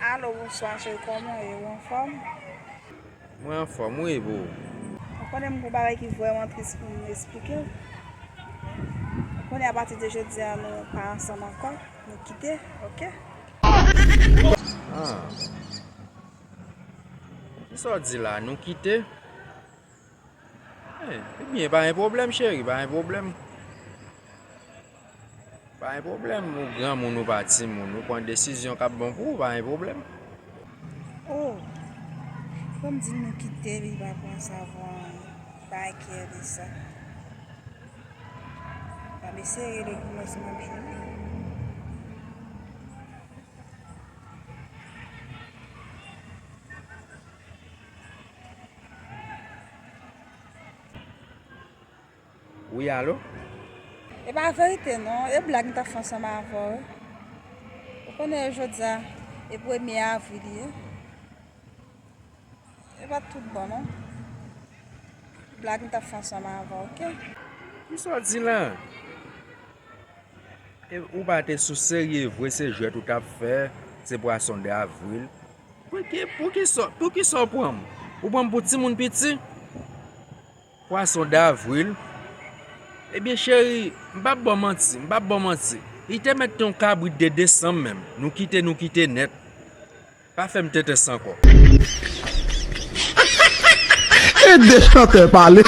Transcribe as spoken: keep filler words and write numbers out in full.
Alo, bonswa cheri, kòman w ye? Ou anfòm? Mwen anfòm wi, boo. Ou konnen m gon bagay ki vrèman tris pou m esplike w. Ou konnen apati de jodi a, nou pa ansanm ankò. Nou kite, oke? Ah. Kisa w di la? Nou kite? Eh, ebyen, pa gen pwoblèm, cheri, pa gen pwoblèm. Pa gen pwoblèm, ou granmoun, ou pa timoun, ou pran desizyon k ap bon pou ou, pa gen pwoblèm. Oh, fò m di l nou kite, li pa pran sa pou anyen. Pa enkyete sa. M ap eseye rele pou mwen si m ap jwenn li. Wi, alo? E pa verite non, e blag m t ap fè ansanm avè w wi. Ou konnen jodi a, e premye avril ye. E pa t tout bon non. Blag m t ap fè ansanm avè w, oke? Kisa w di la? E ou pa te sou serye vre, se jwèt ou t ap fè, se pwason davril. Pouki, poukisa, poukisa w pran m? Ou pran m pou timoun piti? Pwason davril. Ebyen cheri, m p ap ba w manti, m p ap ba w manti. Li te mèt te yon kabrit de desanm menm. Nou kite, nou kite nèt. Pa fè m tenten san kò. E de chantè pale.